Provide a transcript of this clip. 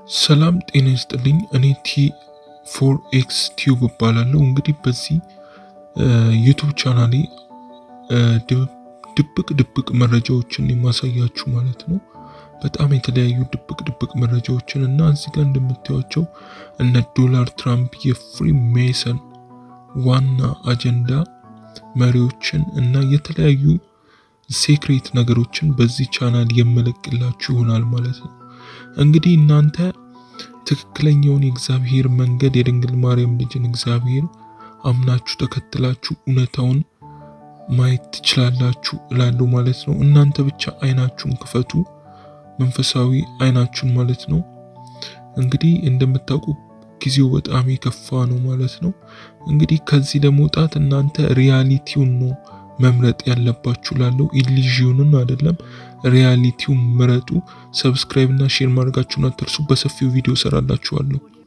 ሰላም ጤና ይስጥልኝ። እኔ T4X Tube እባላለሁ። እንግዲህ በዚህ YouTube ቻናሌ ድብቅ ድብቅ መረጃዎችን የማሳያችሁ ማለት ነው። በጣም የተለያዩ ድብቅ ድብቅ መረጃዎችን እና እዚህ ጋር እንደምታዩቸው እነ ዶናልድ ትራምፕ የ Freemason ዋና አጀንዳ መሪዎችን እና የተለያዩ secret ነገሮችን በዚህ ቻናል የምለቅላችሁ ይሆናል ማለት ነው። እንግዲህ እናንተ ትክክለኛውን የእግዚአብሔር መንገድ፣ የድንግል ማርያም ልጅን እግዚአብሔር አምናችሁ ተከትላችሁ እውነታውን ማየት ትችላላችሁ እላለሁ ማለት ነው። እናንተ ብቻ አይናችሁን ክፈቱ፣ መንፈሳዊ አይናችሁን ማለት ነው። እንግዲህ እንደምታውቁ ጊዜው በጣም የከፋ ነው ማለት ነው። እንግዲህ ከዚህ ለመውጣት እናንተ reality ውን ነው መምረጥ ያለባችሁ ላለው፣ illusion ን አይደለም፣ reality ውን ምረጡ። Subscribe እና share ማድረጋችሁን አትርሱ። በሰፊው ቪዲዮ ሰራላችኋለሁ።